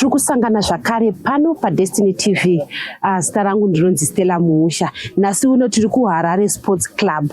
Tiri kusangana zvakare pano paDestiny TV. Zita rangu ndinonzi Stella Muusha. Nhasi uno tiri kuHarare Sports Club,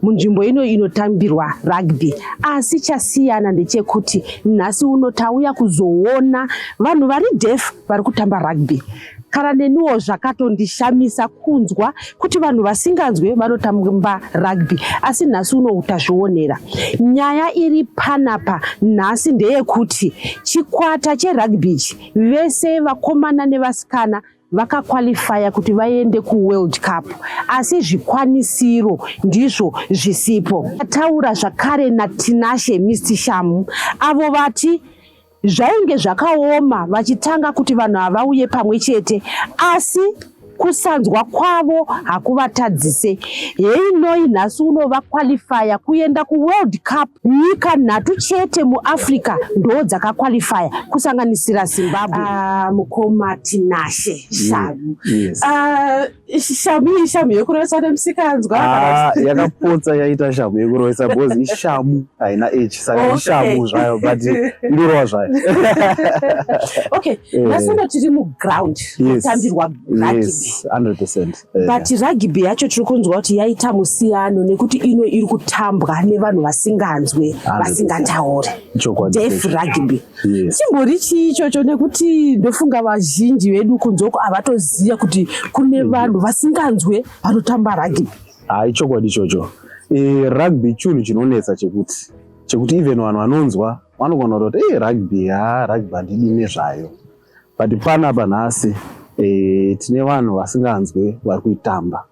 munzvimbo ino inotambirwa rugby. Asi chasiyana ndechekuti nhasi uno tauya kuzoona vanhu vari deaf vari kutamba rugby. Kana neniwo zvakatondishamisa kunzwa kuti vanhu vasinganzwe vanotamba rugby, asi nhasi uno tazvionera. Nyaya iri panapa nhasi ndeyekuti chikwata cherugby ichi, vese vakomana nevasikana, vakakwalifaya kuti vaende kuWorld Cup, asi zvikwanisiro ndizvo zvisipo. Taura zvakare naTinashe Mr Shamu, avo vati zvainge zvakaoma vachitanga kuti vanhu havauye pamwe chete, asi kusanzwa kwavo hakuvatadzise. Heinoi nhasi uno vakwalifaya kuenda kuWorld Cup. Nyika 3 chete muAfrica ndo dzakakwalifaya, kusanganisira Zimbabwe. Mukoma Tinashe Shamu, shamu iyi shamu yekurovesa nemusikanzwa? Ah, yakapotsa yaita shamu yekurovesa because ishamu, haina h, saka ishamu zvayo, but inorova zvayo. Okay, nhasi uno tiri muground kutambirwa rugby. Yes, 100%. But rugby yacho tiri kunzwa kuti yaita musiyano nekuti ino iri kutambwa nevanhu vasinganzwe, vasingatauri, Chokwadi. deaf rugby. Yes. Chimbori chii ichocho? Nekuti ndofunga vazhinji vedu kunzoko havatoziva kuti kune vanhu vasinganzwe vanotamba rugby. Hai, chokwadi ichocho. Rugby chinhu chinonetsa chekuti even vanhu vanonzwa vanogona kutoti, "E, rugby, ha, rugby handidi nezvayo." But panapa nhasi tine vanhu vasinganzwe vari kuitamba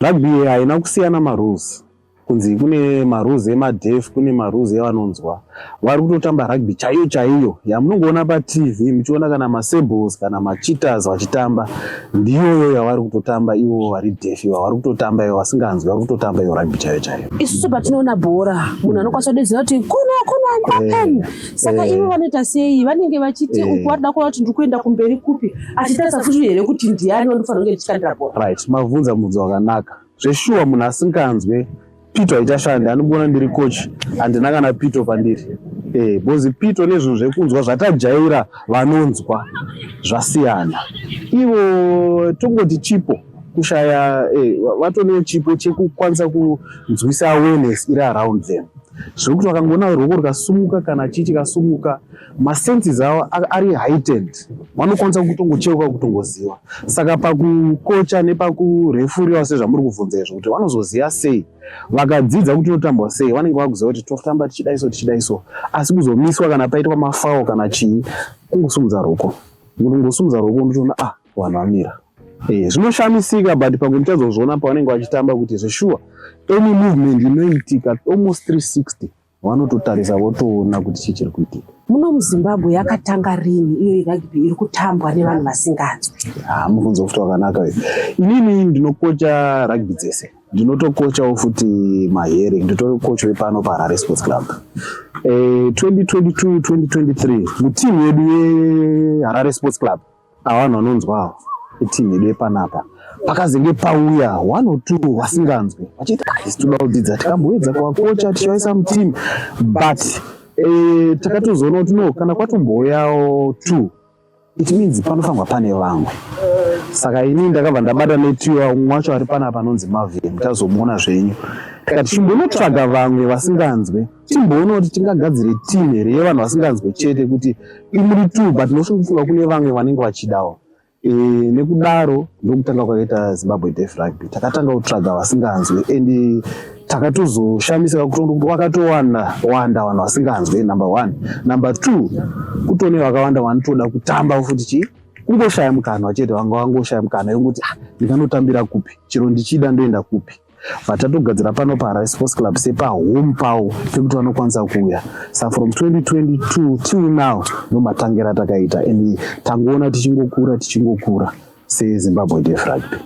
rugby. Haina kusiyana marules, kunzi kune marules emadeaf, kune marules evanonzwa. Vari kutotamba rugby chaiyo chaiyo yamunongoona paTV muchiona kana maSables kana maCheetahs vachitamba, ndiyoyo yavari kutotamba ivo vari deaf. Ivo vari kutotamba, ivo vasinganzwi vari kutotamba iyo rugby chaiyo chaiyo. Isusu patinoona bhora, munhu anokwanisa kudedzera kuti kuno, kuno, open. Saka ivo vanoita sei? Vanenge vachiti uku varida kuona kuti ndiri kuenda kumberi kupi, achitarisa futi here kuti ndiani wandofanira kunge ndichikandira bhora? Right, mabvunza mubvunzo wakanaka zveshuwa. Munhu asinganzwe, pito haichashandi. Anongoona ndiri coach, handina kana pito pandiri, because pito nezvinhu zvekunzwa zvatajaira vanonzwa zvasiyana. Ivo tongoti chipo, kushaya vatonewo chipo chekukwanisa kunzwisa awareness iri around them, zvekuti vakangoona ruoko rukasumuka kana chii chikasumuka, masenses avo ari heightened, vanokwanisa kutongocheuka, kutongoziva. Saka pakukocha nepakurefuriwa, sezvamuri kubvunza izvo kuti vanozoziva sei, vakadzidza kuti inotambwa sei, vanenge vakuziva kuti totamba tichidai so, tichidai so. Asi kuzomiswa kana paitwa mafoul kana chii, kungosumudza ruoko. Kungosumudza ruoko, unotoona, ah, vanhu vamira. Zvinoshamisika, but pamwe muchazozviona pavanenge vachitamba kuti zveshuwa any movement inoitika almost 360 vanototarisa, votoona kuti chii chiri kuitika. Muno muZimbabwe yakatanga rini iyo rugby iri kutambwa nevanhu vasinganzwi? Ha, mubvunzo futi wakanaka uyu. Inini ndinokocha rugby dzese, ndinotokochawo futi mahearing, nditori coach wepano paHarare Sports Club. 2022 2023 mutimu yedu yeHarare Sports Club, avanhu vanonzwa itimu yedu yepanapa, pakazenge pauya one or two vasinganzwi vachiti, "Ah, isi toda kudzidza." Tikamboedza kuvakocha tichivaisa mutimu, but takatozoona kuti no, kana kwatombouyawo two, it means panofanirwa pane vamwe. Saka inini ndakabva ndabata netiwa umwe wacho ari panapa anonzi Marvin, muchazomuona zvenyu. Tikati chimbonotsvaga vamwe vasinganzwe, timboona kuti tingagadzire team here yevanhu vasinganzwe chete, kuti imuri two, but nofunga kune vamwe vanenge vachidawo. Nekudaro ndokutanga kwakaita Zimbabwe Deaf Rugby. Takatanga kutsvaga vasinganzwe and takatozoshamisika kuti vakatowanda wanda vanhu vasinganzwe, number one. Number two, kutone vakawanda vanotoda kutamba futi, chii, kungoshaya mukana chete. Vanga vangoshaya mukana yekuti, "Ah, ndinganotambira kupi? Chero ndichida ndoenda kupi?" But tatogadzira pano paHarare Sports Club sepahome pavo pekuti vanokwanisa kuuya. Sa from 2022 till now ndo matangira takaita and tangoona tichingokura, tichingokura seZimbabwe Deaf Rugby.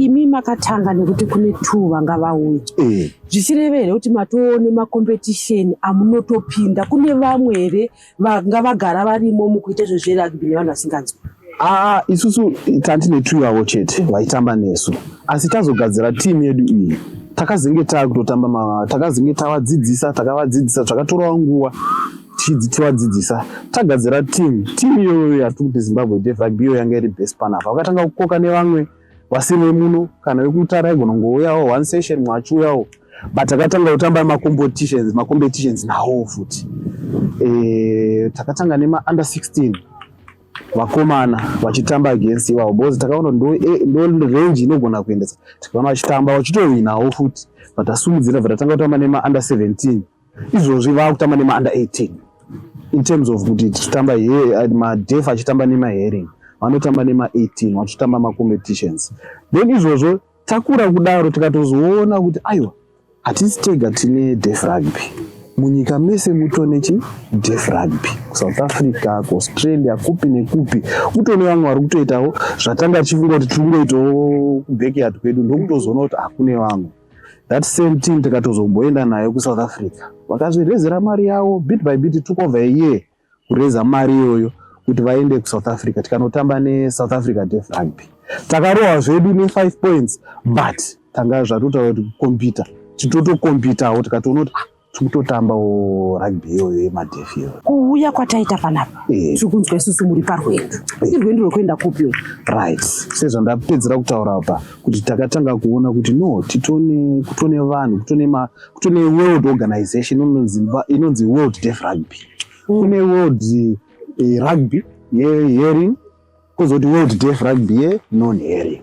Imi makatanga nekuti kune two vanga vauya, zvichireva here kuti matoone macompetition amunotopinda? Kune vamwe here vanga vagara varimo mukuita izvo zverugby nevanhu vasinganzwi? Aa, isusu tandine two yavo chete vaitamba nesu, asi tazogadzira timu yedu iyi, takazenge taakutotamba, takazenge tavadzidzisa, takavadzidzisa, zvakatorawo nguva. Tichivadzidzisa, tagadzira team. Team iyoyo yatiri kuti Zimbabwe Deaf Rugby, iyo yanga iri best panapa. Vakatanga kukoka nevamwe vasiri vemuno kana vekuMutare, aigona kungouyawo one session, mwe achiuyawo, but takatanga kutamba macompetitions nawo futi. Takatanga nema-under 16 vakomana vachitamba against ivavo, because takaona ndo range inogona kuendesa. Tikaona vachitamba, vachitowinawo futi, vatasimudzira, bva tatanga kutamba nema-under 17. Izvozvi vaakutamba nema-under 18. In terms of kuti tichitamba madeaf achitamba nemahearing, vanotamba nema-18, vachitamba macompetitions. Then izvozvo takura kudaro, tikatozoona kuti aiwa, hatisi tega tine deaf rugby. Munyika mese mutone chi deaf rugby, kuSouth Africa, kuAustralia, kupi nekupi, kutone vamwe vari kutoitawo zvatanga tichifunga kuti tiri kungoitawo kubackyard kwedu. Ndokutozoona kuti hakune vamwe. That same team tikatozomboenda nayo kuSouth Africa, vakazvirezera mari yavo bit by bit. Took over a year kureza mari iyoyo kuti vaende kuSouth Africa. Tikanotamba neSouth Africa Deaf Rugby, takarohwa zvedu ne5 points, but tanga zvatotaura kuti kucompeta, titotocompetawo, tikatoona kuti ah, tikutotambawo rugby iyoyo yemadeaf iyoyo. Kuuya kwataita panapa, tiri kunzwa isusu muri parwendo. Irwendo rwekuenda kupi? Right, sezvandapedzera kutaura apa kuti takatanga kuona kuti no, titone kutone vanhu, kutone world organization inonzi World Deaf Rugby. Kune World Rugby yehearing, kwozoti World Deaf Rugby yenon hearing.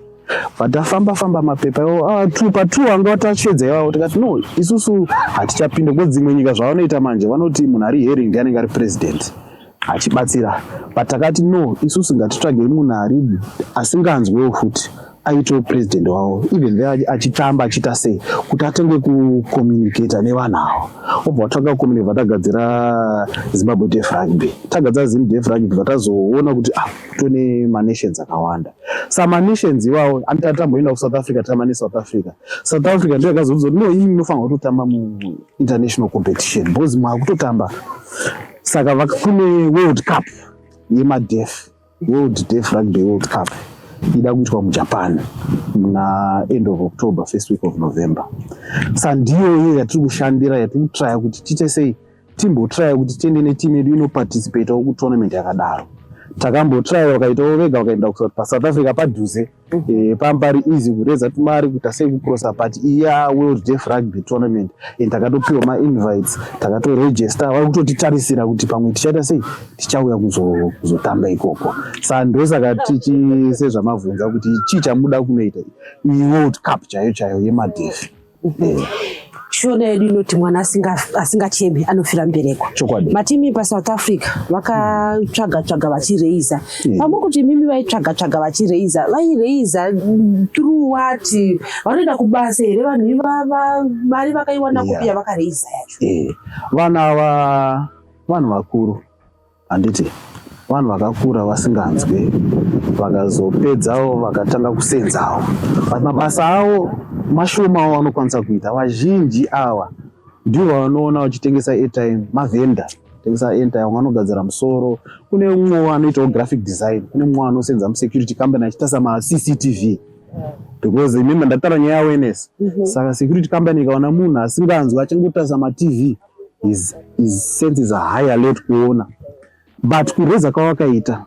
Patafamba famba mapepa iwawo, two patwo anga tachedza iwawo, tikati no, isusu hatichapinda, because dzimwe nyika zvavanoita manje, vanoti munhu ari hearing ndiye anenge ari president achibatsira. But takati no, isusu ngatitsvagei munhu ari asinganzwewo futi aitewo president wavo, even there achitamba, achiita sei kuti atenge kucommunicata nevanhu avo. Obva watanga kucommunicate, vatagadzira Zimbabwe Deaf Rugby. Tagadzira Zim Deaf Rugby, vatazoona kuti ah, kutone manations akawanda. Sa manations iwawo anditi tamboenda kuSouth Africa, tamba neSouth Africa. South Africa ndiyo yakazoudza kuti no, imi munofanirwa kutotamba muinternational competition because maakutotamba. Saka kune World Cup yemadeaf, World Deaf Rugby World Cup, ida kuitwa muJapan muna end of October, first week of November. Sa ndiyo iyo yatiri kushandira, yatiri kutraya kuti tiite sei, timbotraya kuti tiende netimu yedu inoparticipatawo kutournament yakadaro. Takambotraya, vakaitawo vega, vakaenda paSouth Africa padhuze, pambari easy kureza tumari, kuita sei, kucrossa. But iya World Deaf Rugby tournament, and takatopiwa mainvites, takatoregister, vari kutotitarisira kuti pamwe tichaita sei, tichauya kuzotamba ikoko. Sa ndosaka tichi sezvamabvunza kuti chii chamuda kunoita, iyi World Cup chaiyo chaiyo yemadeaf. Shona yedu inoti mwana asingachemi anofira mbereko. Chokwadi. Matimi paSouth Africa vakatsvaga tsvaga vachireisa. Pamuri kuti imimi vaitsvaga tsvaga vachireisa, vaireisa through what? Vanoenda kubasa here vanhu ivava? Mari vakaiwana kupi yavakareisa yacho? Vanhu ava vanhu vakuru, handiti? Vanhu vakakura vasinganzwe, vakazopedzawo, vakatanga kusenzawo, but mabasa avo mashomawo vanokwanisa kuita. Vazhinji ava ndivo vanoona vachitengesa airtime, mavhenda tengesa airtime, vamwe vanogadzira musoro, kune umwewo anoitawo graphic design, kune mumwe anosenza musecurity company achitarisa maCCTV, because remember ndataura nyaya yeawareness. Saka security company ikaona munhu asinganzwi achingotarisa maTV, his senses are high alert kuona. But kureza kwavakaita,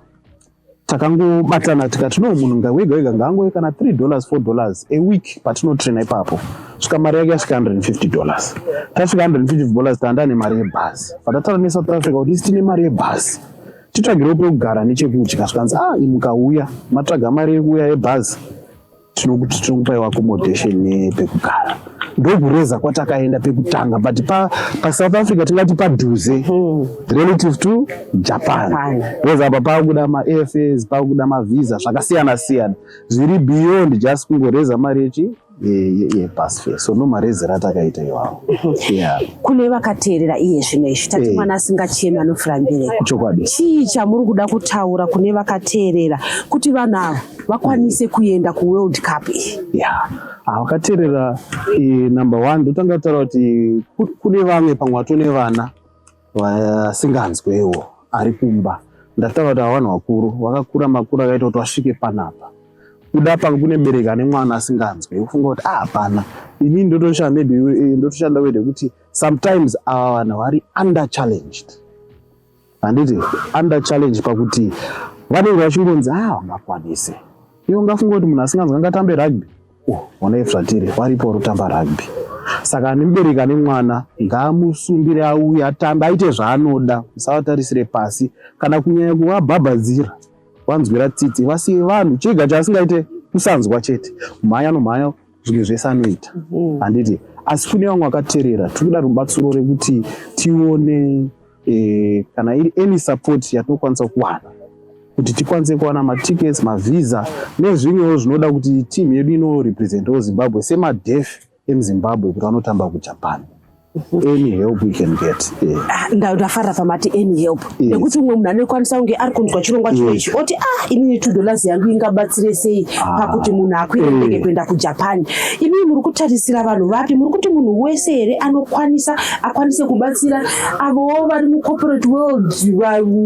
takangobatana tikati no, munhu wega wega ngaangove kana $3, $4 a week patinotraina ipapo, svika mari yake yasvika $150. Tasvika $150, tanda nemari yebhazi. Patataura neSouth Africa kuti isi tine mari yebhazi, titsvagirewo pekugara nechekudya. Zvikanzi ah, mukauya matsvaga mari yekuuya yebhazi, tinokuti tinokupaiwa accommodation nepekugara. Ndokureza kwatakaenda pekutanga. But paSouth Africa tingati padhuze relative to Japan, Japan. Because apa pakuda maairfares, pakuda mavisa, zvakasiyana siyana, zviri beyond just kungoreza mari yechi yebus fare. So no marezero atakaita iwawo, yeah. Kune vakateerera iye zvino izvi, tati mwana asingachemi anofira mbereko. Chokwadi. Chii chamuri kuda kutaura kune vakateerera kuti vanhu ava vakwanise kuenda kuWorld Cup iyi? Ya, vakateerera, number one, ndotanga kutaura kuti kune vamwe pamwe watone vana vasinganzwewo ari kumba. Ndataura kuti ava vanhu vakuru, vakakura makuru akaita kuti vasvike panapa. Kuda pamwe kune mubereki ane mwana asinganzwe, ufunga kuti ah, hapana, inini ndotoshanda, maybe ndotoshanda wede kuti sometimes ava vanhu vari under challenged. Handiti under challenge pakuti vanenge vachingonzi, "Ah, vangakwanise iwe?" Ungafunga kuti munhu asinganzwi angatambe rugby? Oh, onai zvatiri, varipo vari kutamba rugby. Saka ane mubereki ane mwana, ngaamusumbire auye atambe, aite zvaanoda. Musavatarisire pasi kana kunyanya kuvabhabhadzira, vanzwira tsitsi. Vasiye vanhu, chega chaasingaite kusanzwa chete. Kumhanya anomhanya, zvimwe zvese anoita, handiti? Asi kune vamwe vakateerera, tiri kuda rubatsiro rekuti tione kana iri any support yatinokwanisa kuwana kuti tikwanise kuwana matickets, mavhisa nezvimwewo zvinoda kuti team yedu inorepresentawo Zimbabwe semadeaf emuZimbabwe kuti vanotamba kuJapan. Any help we can get, yeah. Ah, ndafarira pamati any help, nekuti umwe munhu anokwanisa kunge ari kunzwa chirongwa chino ichi oti, "Ah, inini $2 yangu ingabatsire sei pakuti munhu akwire ndege kuenda kuJapan?" Imii muri kutarisira vanhu vapi? Muri kuti munhu wese here anokwanisa akwanise kubatsira? Avowo vari mucorporate world,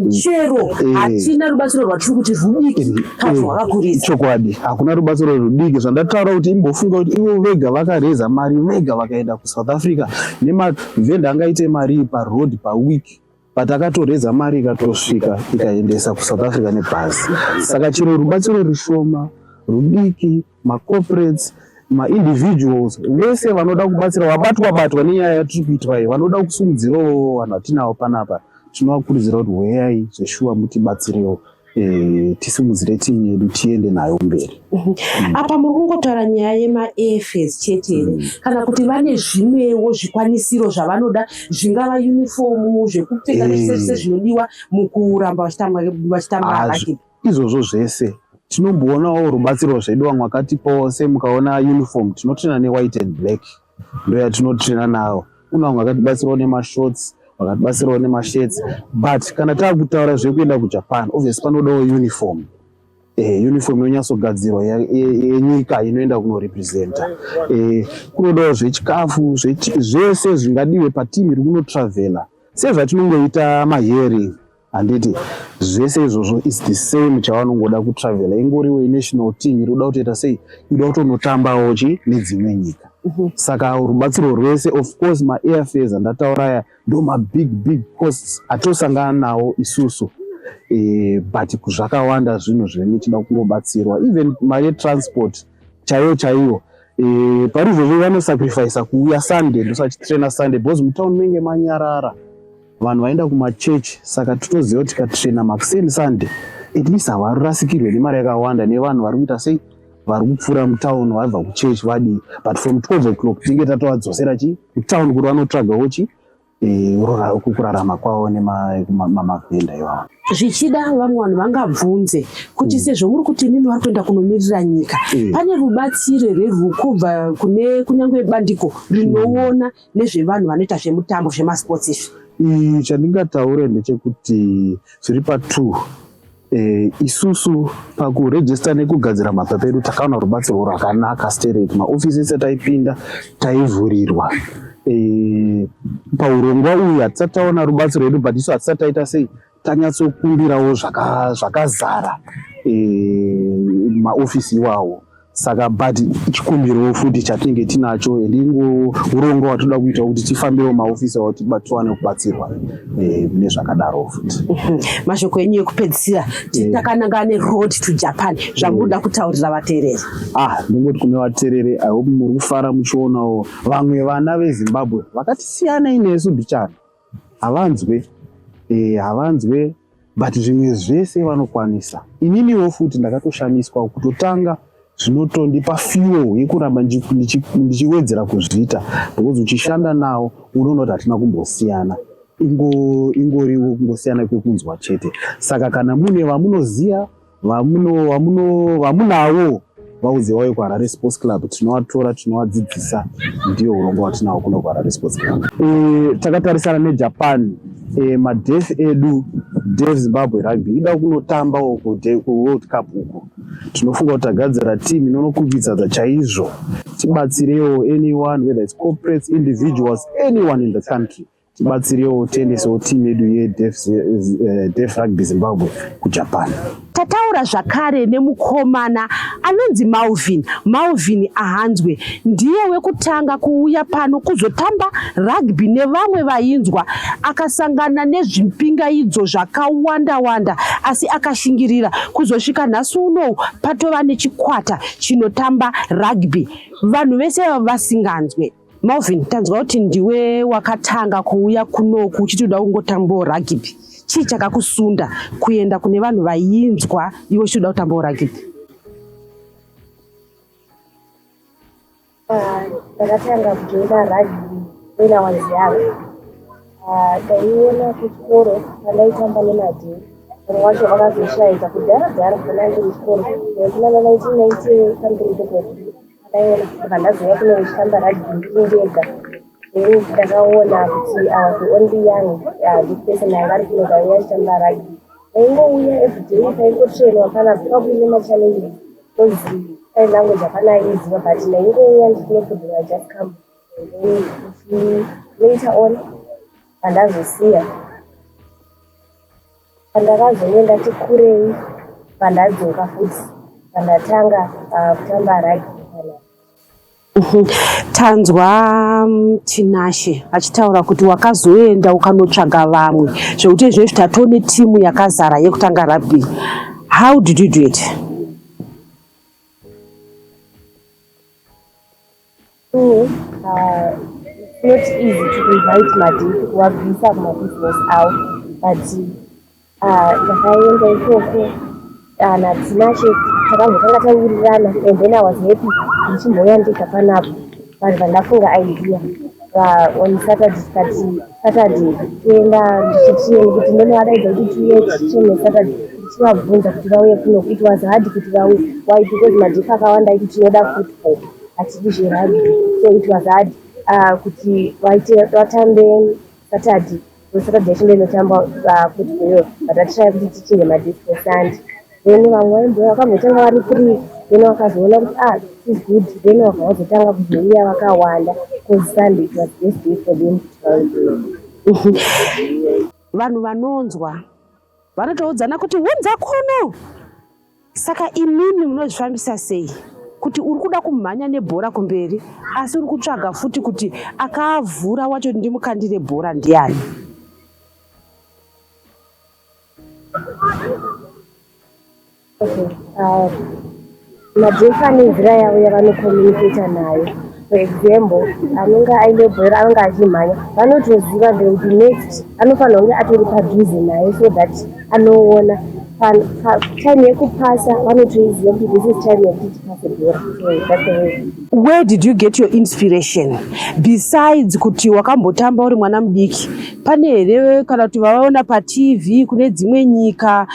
chero hatina rubatsiro rwatiri kuti rudiki kana rwakakurisa. Chokwadi, hakuna rubatsiro rudiki. Zvandataura kuti imbofunga kuti ivo vega vakareza mari vega, vakaenda kuSouth Africa nemavhenda, angaite mari paroad paweek, but akatoreza mari ikatosvika, ikaendesa kuSouth Africa nebhazi. Saka chero rubatsiro rushoma, rudiki, macorporates, maindividuals, vese vanoda kubatsira, vabatwa batwa nenyaya yatiri kuitwa iyi, vanoda kusimudzirawo vanhu vatinavo panapa, tinovakurudzira kuti huyai zveshuwa mutibatsirewo, tisimudzire timu yedu, tiende nayo mberi. Apa muri kungotaura nyaya yemaairfares chete here, kana kuti vane zvimwewo zvikwanisiro zvavanoda, zvingava uniform, zvekupfeka, nezvese zvinodiwa mukuramba vachitamba Ah, rugby? Izvozvo zvese tinomboonawo rubatsiro zvedu. Vamwe vakatipawo, semukaona uniform, tinotraina newhite and black, ndo yatinotraina nayo. Kuna vamwe vakatibatsirawo nemashorts, vakatibatsirawo nemashirts, but kana taakutaura zvekuenda kuJapan, obviously panodawo uniform. Uniform yonyatsogadzirwa yenyika inoenda kunorepresenta. Kunodawo zvechikafu, zvese zvingadiwe patimu iri kunotravhela, sezvatinongoita mahearing, handiti? Zvese izvozvo is the same chavanongoda kutravhela, ingoriwo national team iri kuda kutoita sei, ida kutonotambawo chi nedzimwe nyika. Saka rubatsiro rwese, of course maairfares andataura aya ndo mabig big costs atosangana nawo isusu, but zvakawanda zvinhu zvenyu tinoda kungobatsirwa, even mari yetransport chaiyo chaiyo. Pari izvozvo vanosacrifica kuuya Sunday, ndosachitraina Sunday because mutauni munenge manyarara, vanhu vaenda kumachechi. Saka totoziva kuti tikatraina makuseni Sunday, at least havarasikirwe nemari yakawanda nevanhu vari kuita sei, vari kupfuura mutauni vabva kuchechi vadii. But from 12 o'clock tinenge tatovadzosera chi kutauni kuti vanotsvagawo chi kurarama kwavo nemavhenda iwawo. Zvichida vamwe vanhu vangabvunze kuti sezvo muri kuti imimi vari kuenda kunomirira nyika, pane rubatsiro here ruri kubva kune kunyange bandiko rinoona nezvevanhu vanoita zvemutambo, zvemasports izvi? Chandingataure ndechekuti zviri pa2. Isusu pakurejista nekugadzira mapepa edu takawana rubatsiro rwakanaka stereki. Maofisi ese taipinda taivhurirwa. Paurongwa uyu hatisati taona rubatsiro rwedu, but isu hatisati taita sei, tanyatsokumbirawo zvakazara maofisi iwawo. Saka but chikumbiro futi chatinenge tinacho, and ingo urongwa hwatoda kuita kuti tifambirewo maofisi avo, tiwane kubatsirwa mune zvakadaro futi. Mashoko enyu ekupedzisira, tiri takananga neroad to Japan, zvamunoda kutaurira vateereri? Ah, ndingoti kune vateereri, I hope muri kufara muchionawo vamwe vana veZimbabwe vakati siyanai nesu mbichana, havanzwe, havanzwe, but zvimwe zvese vanokwanisa. Ininiwo futi ndakatoshamiswa kutotanga, zvinotondipa fuel yekuramba ndichiwedzera kuzviita, because uchishanda nawo unoona kuti hatina kumbosiyana, ingoriwo kungosiyana kwekunzwa chete. Saka kana mune vamunoziva, vamunawo, vaudze vauye kuHarare Sports Club. Tinovatora, tinovadzidzisa. Ndiyo urongwa hwatinawo kuno kuHarare Sports Club. Takatarisana neJapan, madeaf edu, Deaf Zimbabwe Rugby ida kunotambawo kuWorld Cup uku. Tinofunga kuti tagadzira team inonokwikwidzadza chaizvo. Tibatsirewo anyone, whether it's corporates, individuals, anyone in the country. Tibatsirewo tiendesewo team yedu yeDeaf Rugby Zimbabwe kuJapan. Tataura zvakare nemukomana anonzi Malvin. Malvin Ahanzwe ndiye wekutanga kuuya pano kuzotamba rugby nevamwe vainzwa. Akasangana nezvipingaidzo zvakawanda wanda asi akashingirira kuzosvika nhasi unowu patova nechikwata chinotamba rugby. Vanhu vese vasinganzwe. Malvin, tanzwa kuti ndiwe wakatanga kuuya kunoku uchiti uda kungotambawo rugby. Chii chakakusunda kuenda kune vanhu vainzwa iwe uchiti uda kutambawo rugby? Ndakatanga kujoina rugby when I was young. Ndaiona kuchikoro pandaitamba nemadhiri. Vamwe vacho vakazoshaika kudhara dhara pana ndiri kuchikoro. Kunana 1990 something ikoko. Ndaiona ndobva ndazouya kuno ndichitamba rugby ndiri ndega. Then ndakaona kuti I was the only young this person anga ari kuno vaiuya achitamba rugby. Ndaingouya everyday taingotrainwa panapa pakuine machallenges because sign language hapana aiziva but ndaingouya nditi no problem, I just come. And then later on pandazosiya pandakazonge ndati kurei pandadzoka futi pandatanga kutamba rugby panapa. Tanzwa Tinashe achitaura kuti wakazoenda ukanotsvaga vamwe zvekuti izvezvi tatone timu yakazara yekutanga rugby. How did you do it? It's not easy to invite madeaf kuvabvisa kumabusiness avo, but ndakaenda ikoko naTinashe, takambotanga tawirirana and then I was happy ndichimbouya ndega panapa, but vandafunga idea on Saturday, tikati Saturday toenda ndichitrain kuti ndonovadaidza kuti tiuye titrain Saturday, ndichivabvunza kuti vauye kuno. It was hard kuti vauye. Why? Because madeaf akawanda aiti tinoda football, hatidi zverugby. So it was hard kuti vaite vatambe Saturday. Saturday yacho ndo inotamba football iyoyo, but tatraya kuti tichinje madates for Sunday. Then vamwe vaimbouya vakambotanga vari three, then vakazoona kuti ah, this is good, then vabva vazotanga kuzouya vakawanda because Sunday it was best day for them kuti vauye. Vanhu vanonzwa vanotoudzana kuti hunza kuno. Saka imimi munozvifambisa sei kuti uri kuda kumhanya nebhora kumberi asi uri kutsvaga futi kuti akavhura wacho ndimukandire bhora ndiani? Okay. Madeaf ane nzira yavo yavanocommunicata nayo. For example, anenge aine bhora anenge achimhanya, vanotoziva they will be next, anofanira kunge atori padhuze naye so that anoona time yekupasa, vanotoiziva kuti this is time yekuti tipase bhora. So that's the way. Where did you get your inspiration besides kuti wakambotamba uri mwana mudiki? Pane here kana kuti vavaona paTV kune dzimwe nyika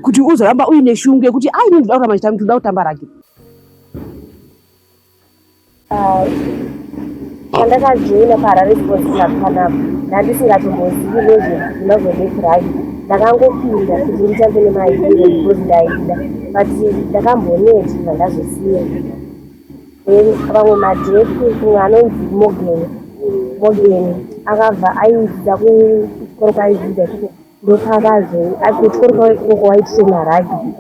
kuti uzoramba uine shungu yekuti ai, ndoda kuramba ndichitamba, ndoda kutamba rugby? Pandakajoina paHarare Sports Club panapa, ndandisingatombozivi nezveZimbabwe Deaf Rugby. Ndakangopinda kuti nditambe nemahero because ndaida, but ndakamboneta, ndazosiya. Then vamwe madeaf, mumwe anonzi Morgan, Morgan akabva aidzidza kuchikoro kwaaidzidza ikoko, ndopakazo kuchikoro kwavo ikoko waitraina rugby.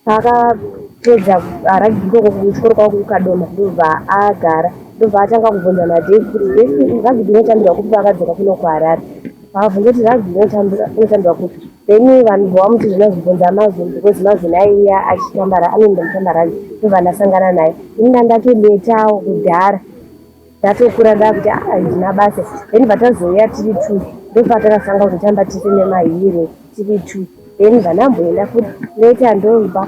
Paakapedza rugby ikoko kuchikoro kwavo kuKadoma, ndobva agara, ndobva atanga kubvunza madeaf kuti rugby inotambirwa kupi. Vakadzoka kuno kuHarare, vakabvunza kuti rugby inotambirwa kupi. Then vanhu vamuti zvinozvibvunza Marvin because Marvin aiuya achitamba, anoenda kutamba rugby. Ndobva ndasangana naye. Ini ndandatonetawo kudhara, ndatokura, ndakuti ah, handina basa. Then vatazouya tiri two, ndopatakasanga kutotamba tese nemahero tiri two. Then vandamboenda futi later, ndobva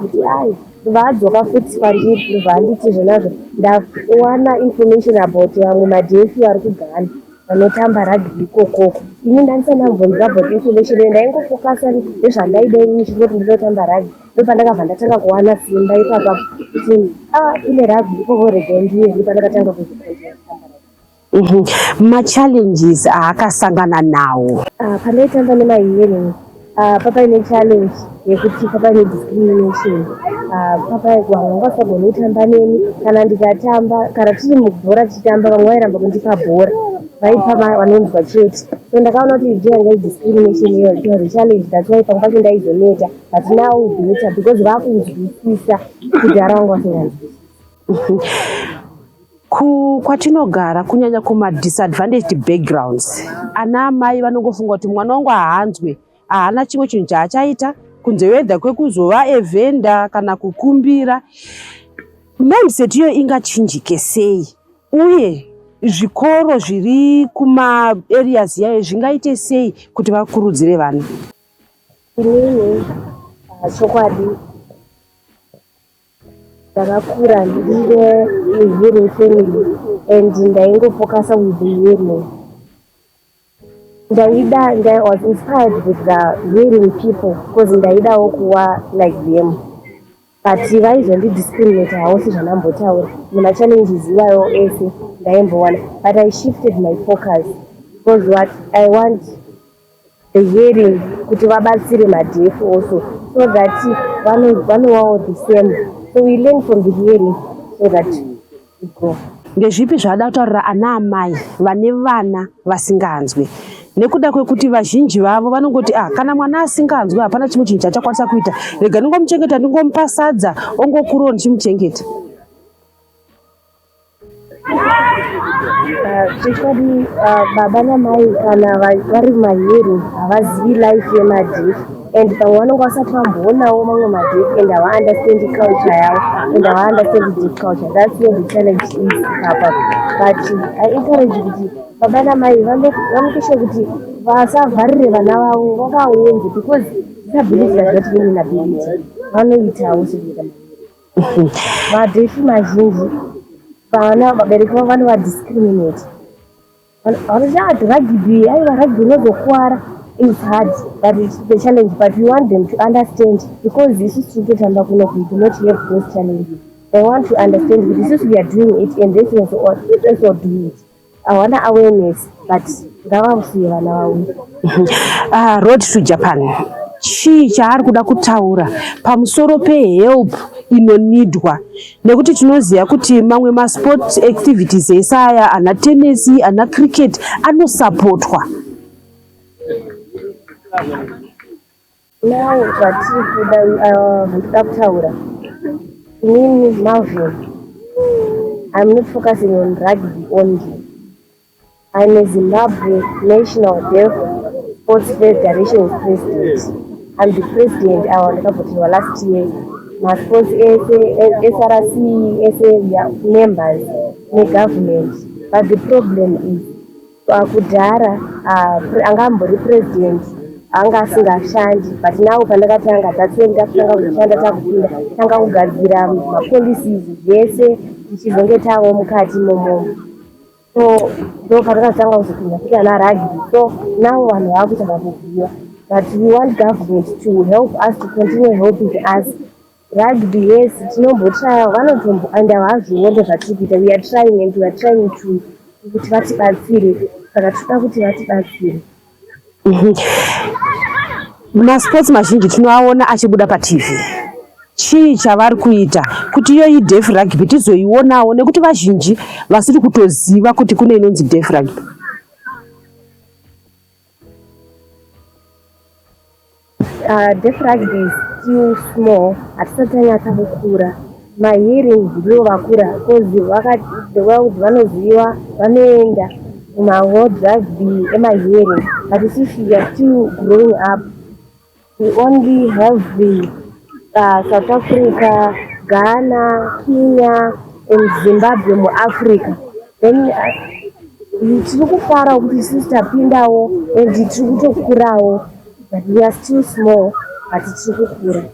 kuti ai, ndobva adzoka futi kwandiri, ndobva anditi zvonazvo ndawana information about vamwe madeaf vari kuGhana vanotamba rugby ikokoko. Ini ndandisati ndambonzwa about information iyo, ndaingofocusa nezvandaida ini chingoti ndinoda kutamba rugby. Ndopandakabva ndatanga kuwana simba ipapapo kuti ah, kune rugby ikoko, regai ndiye. Ndopandakatanga kuzocontinue kutamba rugby. Machallenges aakasangana nawo? Pandaitamba nemahearing papaine challenge yekuti papaine discrimination. Papa vamwe vanga vasagoni kutamba neni kana ndikatamba, kana tiri mubhora tichitamba, vamwe vairamba kundipa bhora. Vaipa vanonzwa chete. So ndakaona kuti ndiyo yanga iri discrimination iyoyo, it was a challenge. That's why pamwe pacho ndaizoneta, but now better because vakunzwisisa. Kudhara vanga vasinganzwisisi. Kwatinogara, kunyanya kumadisadvantaged backgrounds, ana amai vanongofunga kuti mwana wangu haanzwe, haana chimwe chinhu chaachaita kunze wedha kwekuzova evhenda kana kukumbira. Mindset iyoyo ingachinjike sei, uye zvikoro zviri kumaareas yayo zvingaite sei kuti vakurudzire vana? Inini chokwadi ndakakura ndine hearing family and ndaingofocusa with the hearing. Ndaida, I was inspired with the hearing people because ndaidawo kuva like them, but vaizondidiscriminate hawo sezvandambotaura nemachallenges iwayo ese ndaimbowana. But I shifted my focus because what I want, the hearing kuti vabatsire madeaf also, so that vanovawo the same. So we learn from the hearing so that we grow. Ndezvipi zvaada kutaurira ana amai vane vana vasinganzwi, nekuda kwekuti vazhinji vavo vanongoti, "Ah, kana mwana asinganzwi hapana chimwe chinhu chachakwanisa kuita, rega ndingomuchengeta, ndingomupa sadza, ongokurawo ndichimuchengeta"? Chokwadi baba namai kana vari mahearing havazivi life yemadeaf, and pamwe vanonge vasati vamboonawo mamwe madeaf and havaunderstandi culture yavo and havaunderstandi deaf culture. That's where the challenge is apa. But I encourage kuti baba namai vamake sure kuti vasavharire vana vavo, vavaunze, because disability does not mean inability. Vanoitawo sekuita madeaf mazhinji. Vana, vabereki vavo vanovadiscriminate, vanoti, "Ah, rugby, aiwa, rugby unozokuwara." It's hard, but it's the challenge, but we want them to understand because isusu tiri kutotamba kuno, we do not have those challenges. They want to understand kuti isusu we are doing it and they also do it. Hawana awareness, but ngavasiye vana vavo. Road to Japan, chii chaari kuda kutaura pamusoro pehelp inonidwa, nekuti tinoziva kuti mamwe masport activities ese aya, ana tenesi, ana cricket, anosapotwa? Now zvatiri kuda, zvandinoda kutaura inini Malvin, I'm not focusing on rugby only. I'm a Zimbabwe National Deaf Sports Federation president. I'm the president awa ndakavhoterwa last year. Masports ese, SRC ese, we are members negovernment, but the problem is kudhara anga ambori president anga asingashandi, but now pandakatanga, that's when takutanga kuzoshanda, takupinda, tanga kugadzira mapolicies zvese, tichizonge tavo mukati momomo. So ndo patakatanga kuzopinda futi ana rugby. So now vanhu vakuita vakuziva, but we want government to help us, to continue helping us. Rugby, yes, tinombotraya, vanotombo and havazvione zvatiri kuita. We are trying and we are trying to kuti vatibatsire, saka tinoda kuti vatibatsire. Masports mazhinji tinoaona achibuda paTV. Chii chavari kuita kuti iyoyi deaf rugby tizoionawo, nekuti vazhinji vasiri kutoziva kuti kune inonzi deaf rugby? Deaf rugby is still small, hatisati tanyatsa kukura. Mahearing ndivo vakura because the world vanoziva, vanoenda mumaworld rugby emahearing, but isusu we are still growing up. We only have the South Africa, Ghana, Kenya and Zimbabwe muAfrica. Then tiri kufara kuti isusu tapindawo and tiri kutokurawo, but we are still small, but tiri kukura.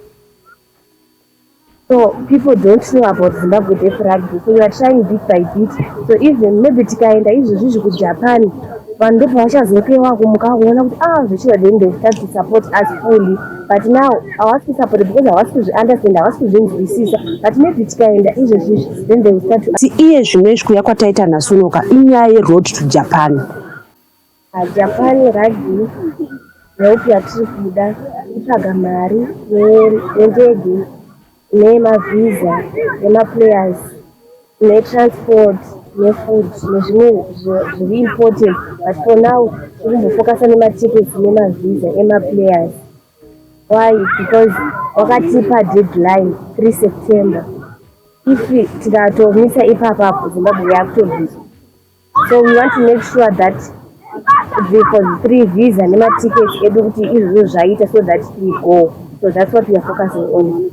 So people don't know about Zimbabwe Deaf Rugby, so we are trying bit by bit. So even maybe tikaenda izvozvizvi kuJapan, vanhu ndopavachazopewa kumuka kuona kuti, ah, zvichiva. Then they start to support us fully, but now havasi kusupport because havasi kuzviunderstand, havasi kuzvinzwisisa, but maybe tikaenda izvozvizvi, then they will start to Asi iye zvino izvi kuya kwataita nhasi unoka inyaya yeroad to Japan. Japan rugby, help yatiri kuda kutsvaga mari yendege, nemavhisa emaplayers, netransport. Nefood nezvimwe zviri important, but for now tiri kumbofocusa nematickets nemavisa emaplayers. Why? Because wakatipa deadline 3 September. If tikatomisa ipapapo, Zimbabwe yakutobviswa. So we want to make sure that for the three visa nematickets edu kuti izvozvo zvaita so that we go. So that's what we are focusing on.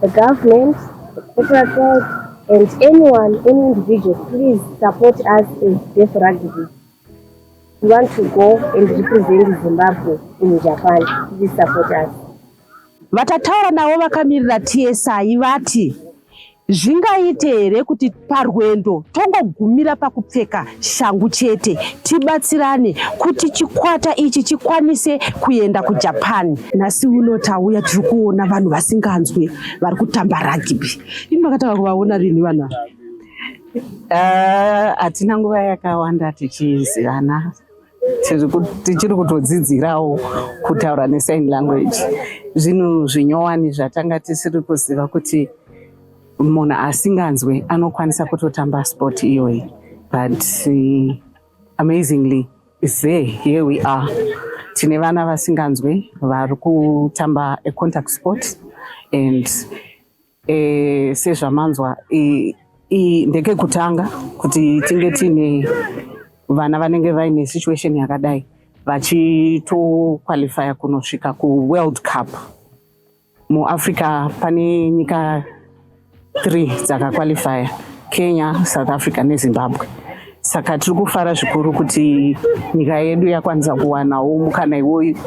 The government, the corporate world and anyone, any individual, please support us as Deaf Rugby. We want to go and represent Zimbabwe in Japan. Please support us. Vatataura navo vakamirira TSI vati zvingaite here kuti parwendo tongogumira pakupfeka shangu chete, tibatsirane kuti chikwata ichi chikwanise kuenda kuJapan? Nhasi uno tauya, tiri kuona vanhu vasinganzwe vari kutamba rugby. Ini makatanga kuvaona rini vanhu ava? Hatina nguva yakawanda tichizivana. Tichiri kutodzidzirawo kutaura nesign language. Zvinhu zvinyowani zvatanga tisiri kuziva kuti munhu asinganzwe anokwanisa kutotamba sport iyoyi, but amazingly is there. Here we are, tine vana vasinganzwe vari kutamba a contact sport and sezvamanzwa ndekekutanga kuti tinge tiine vana vanenge vaine situation yakadai vachitoqualifya kunosvika kuWorld Cup. MuAfrica pane nyika 3 dzakaqualifya: Kenya, South Africa neZimbabwe. Saka tiri kufara zvikuru kuti nyika yedu yakwanisa kuwanawo mukana iwoyu.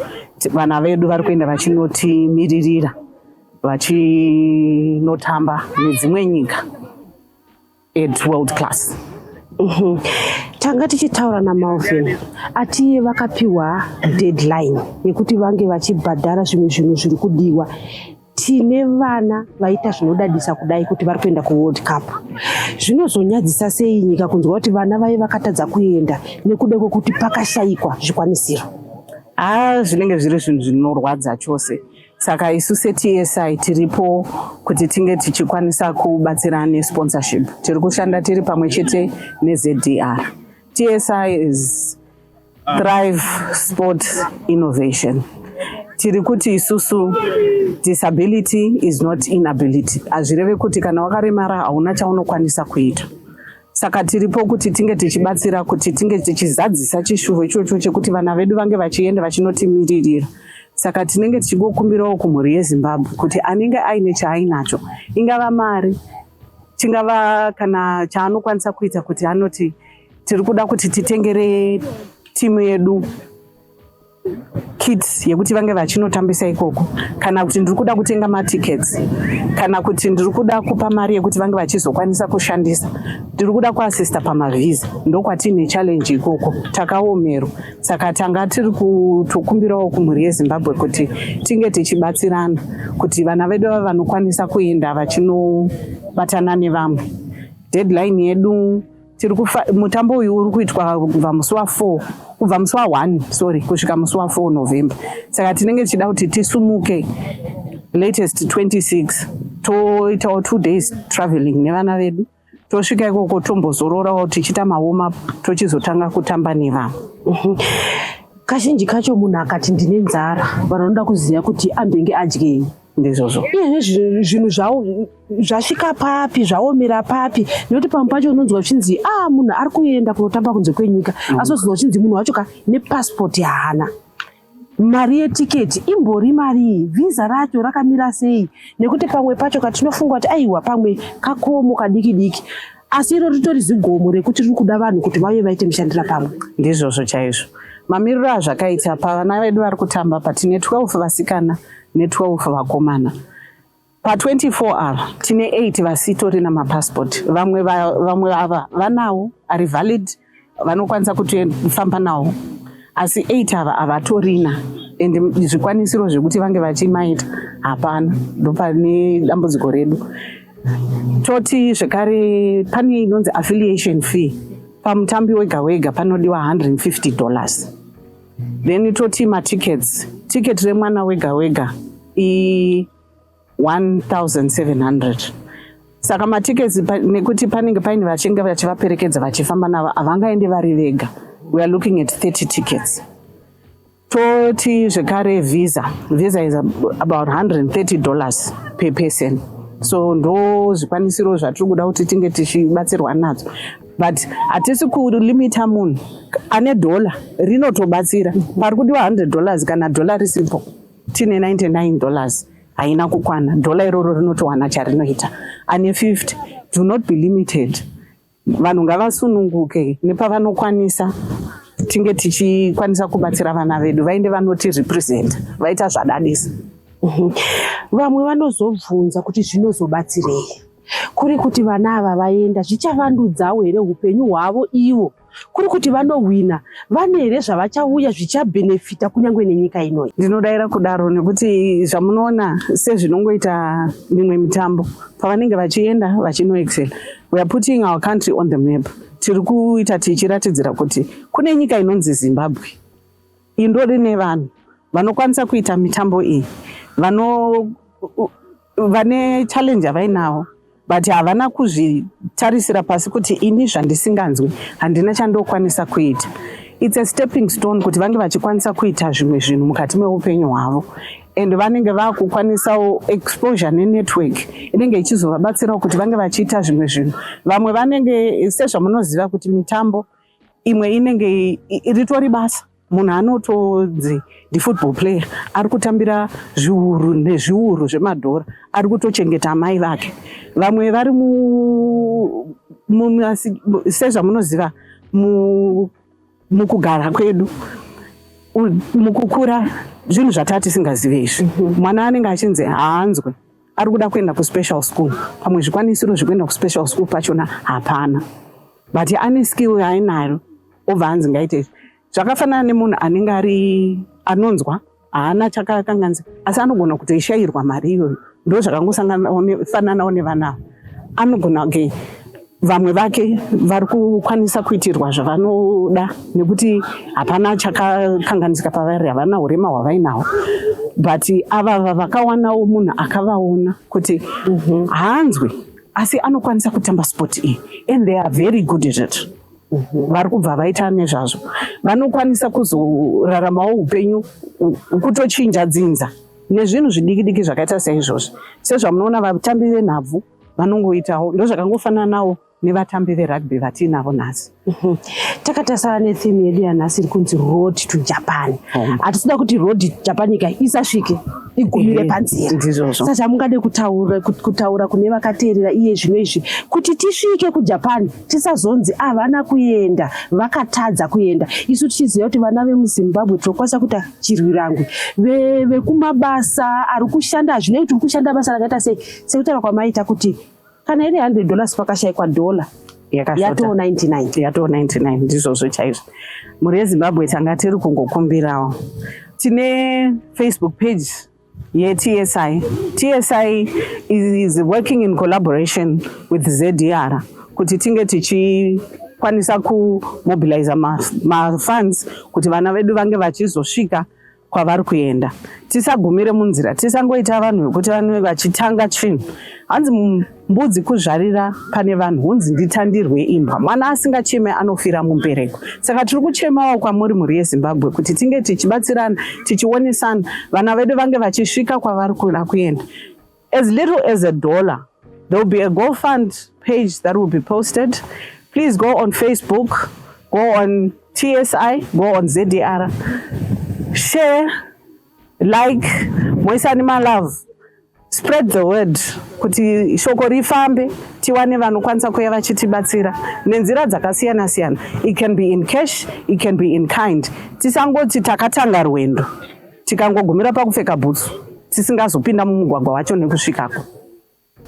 Vana vedu vari kuenda vachinotimiririra, vachinotamba nedzimwe nyika at world class. Tanga tichitaura naMalvin, atiye vakapiwa deadline yekuti vange vachibhadhara zvimwe zvinhu zviri kudiwa. Tine vana vaita zvinodadisa kudai kuti vari kuenda kuWorld Cup. Zvinozonyadzisa sei nyika kunzwa kuti vana vai vakatadza kuenda nekuda kwekuti pakashayikwa zvikwanisiro? Ha, zvinenge zviri zvinhu zvinorwadza chose. Saka isu seTSI tiripo kuti tinge tichikwanisa kubatsira nesponsorship. Tiri kushanda tiri pamwe chete neZDR. TSI is Thrive Sport Innovation. Tiri kuti isusu disability is not inability. Hazvireve kuti kana wakaremara hauna chaunokwanisa kuita. Saka tiripo kuti tinge tichibatsira kuti tinge tichizadzisa chishuvo ichocho chekuti vana vedu vange vachienda vachinotimiririra. Saka tinenge tichingokumbirawo kumhuri yeZimbabwe kuti anenge aine chaainacho, ingava mari, chingava kana chaanokwanisa kuita, kuti anoti tiri kuda kuti titengere timu yedu kit yekuti vange vachinotambisa ikoko, kana kuti ndiri kuda kutenga matickets, kana kuti ndiri kuda kupa mari yekuti vange vachizokwanisa kushandisa, ndiri kuda kuasista pamavhisa. Ndokwatine challenge ikoko, takaomerwa. Saka tanga tiri kutokumbirawo kumhuri yeZimbabwe kuti tinge tichibatsirana kuti vana vedu vava vanokwanisa kuenda vachinobatana nevamwe. Deadline yedu tiri kufa, mutambo uyu uri kuitwa kubva musi wa4, kubva musi wa1, sorry, kusvika musi wa4 November. Saka tinenge tichida kuti tisumuke latest 26, toitawo 2 days traveling nevana vedu, tosvika ikoko, tombozororawo tichiita mawarm up, tochizotanga kutamba nevamwe. Kazhinji kacho munhu akati ndine nzara, vanhu vanoda kuziva kuti ambenge adyei. Ndizvozvo. Iyezve zvinhu zvao zvasvika papi, zvaomera papi? Nekuti pamwe pacho unonzwa uchinzi a munhu ari kuenda kunotamba kunze kwenyika, asi wozonzwa uchinzi munhu wacho ka nepasipoti haana, mari yetiketi imbori marii, vhisa racho rakamira sei? Nekuti pamwe pacho katinofunga kuti aiwa, pamwe kakomo kadiki diki, asi iro ritori zigomo rekuti riri kuda vanhu kuti vauye vaite mishandira pamwe. Ndizvozvo chaizvo. Mamiriro azvakaita pavana vedu vari kutamba pa, tine 12 vasikana ne12 vakomana. Pa24 ava tine 8 vasitorina mapasipoti. Vamwe ava vanawo ari valid, vanokwanisa kutofamba nawo, asi 8 ava havatorina and zvikwanisiro zvekuti vange vachimaita hapana. Ndopane dambudziko redu. Toti zvekare pane inonzi affiliation fee. Pamutambi wega wega panodiwa $150. Then toti matickets, ticket remwana wega wega i 1700. Saka matickets, nekuti panenge paine vachinge vachivaperekedza, vachifamba navo, havangaendi vari vega. We are looking at 30 tickets. Toti zvekare visa. Visa is about $130 per person. So ndo zvikwanisiro zvatiri kuda kuti tinge tichibatsirwa nadzo, but hatisi kulimita munhu. Ane dhola rinotobatsira. Pari kudiwa $100, kana dhola risipo, tine $99 haina kukwana, dhola iroro rinotowana charinoita. Ane 50, do not be limited. Vanhu ngavasununguke nepavanokwanisa, tinge tichikwanisa kubatsira vana vedu vaende vanotirepresenta, vaita zvadadisa. Vamwe vanozobvunza kuti zvinozobatsirei kuri kuti vana ava vaenda, zvichavandudzawo here upenyu hwavo ivo? Kuri kuti vanohwina, vane here zvavachauya zvichabhenefita kunyange nenyika inoyi? Ndinodayira kudaro nekuti zvamunoona, sezvinongoita mimwe mitambo, pavanenge vachienda vachinoexcel, we are putting our country on the map. Tiri kuita tichiratidzira kuti kune nyika inonzi Zimbabwe, indori nevanhu vanokwanisa kuita mitambo iyi, vano vane challenge yavainawo, but havana kuzvitarisira pasi kuti ini zvandisinganzwi handina chandokwanisa kuita. It's a stepping stone kuti vange vachikwanisa kuita zvimwe zvinhu mukati meupenyu hwavo, and vanenge vakukwanisawo exposure nenetwork inenge ichizovabatsirawo kuti vange vachiita zvimwe zvinhu. Vamwe vanenge, sezvamunoziva kuti mitambo imwe inenge ritori basa, munhu anotonzi ndifootball player, ari kutambira zviuru nezviuru zvemadhora, ari kutochengeta amai vake. Vamwe vari sezvamunoziva, mukugara kwedu, mukukura, zvinhu zvataa tisingazive izvi. Mwana anenge achinzi haanzwe, ari kuda kuenda kuspecial school, pamwe zvikwanisiro zvekuenda kuspecial school pachona hapana, but ane skill yaainayo, obva anzi ngaite izvi. Zvakafanana nemunhu anenge ari anonzwa, haana chakakanganisa, asi anogona kutoishayirwa mari iyoyo. Ndo zvakangofananawo nevana ava. Anogona kunge vamwe vake vari kukwanisa kuitirwa zvavanoda nekuti hapana chakakanganisika pavari, havana urema hwavainahwo, but avava vakawanawo munhu akavaona kuti haanzwi asi anokwanisa kutamba sport iyi, and they are very good at it. Vari kubva vaita nezvazvo, vanokwanisa kuzoraramawo upenyu, kutochinja dzinza nezvinhu zvidiki diki zvakaita saizvozvi. Sezvamunoona, vatambi venhabvu vanongoitawo, ndo zvakangofananawo nevatambi verugby vatiinavo nhasi. Takatasara netheme yedu yanhasi iri kunzi Road to Japan. Hatisida kuti Road to Japan ika isasvike, igumire panzira. Ndizvozvo. Saka chamungade kutaura kune vakateerera iye zvino izvi kuti tisvike kuJapan, tisazonzi havana kuenda, vakatadza kuenda, isu tichiziva kuti vana vemuZimbabwe tinokwanisa kuita chirwirangwe, vekumabasa ari kushanda, hazvinei kuti uri kushanda basa rakaita sei, sekutaura kwamaita kuti kana iri $100, pakashayikwa dhola, Yakashota. Yatoo 99. Yatoo 99, ndizvozvo chaizvo. Mhuri yeZimbabwe, tanga tiri kungokumbirawo, tine Facebook page yeTSI. TSI is working in collaboration with ZDR kuti tinge tichikwanisa kumobiliza mafunds kuti vana vedu vange vachizosvika kwavari kuenda. Tisagumire munzira, tisangoita vanhu vekuti vanenge vachitanga chinhu, hanzi mbudzi kuzvarira pane vanhu, hunzi nditandirwe imbwa. Mwana asingacheme anofira mumbereko. Saka tiri kuchemawo kwamuri, mhuri yeZimbabwe, kuti tinge tichibatsirana, tichionesana, vana vedu vange vachisvika kwavari kuda kuenda. As little as a dollar. There will be a GoFund page that will be posted. Please go on Facebook, go on TSI, go on ZDR, share, like, moisani malove, spread the word kuti shoko rifambe, tiwane vanokwanisa kuuya vachitibatsira nenzira dzakasiyana siyana. It can be in cash, it can be in kind. Tisangoti takatanga rwendo tikangogumira pakupfeka bhutsu, tisingazopinda mumugwagwa wacho nekusvikako.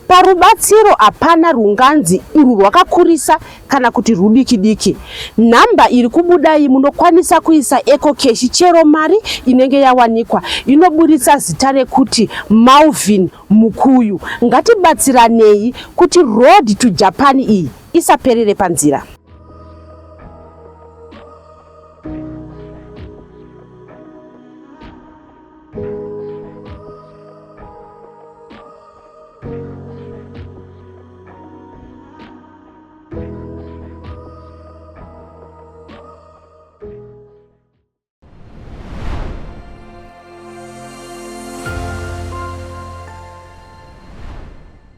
Parubatsiro hapana runganzi urwu rwakakurisa kana kuti rudiki diki. Nhamba iri kubudai, munokwanisa kuisa EcoCash, chero mari inenge yawanikwa inoburitsa zita rekuti Malvin Mukuyu. Ngatibatsiranei kuti Road to Japan iyi isaperere panzira.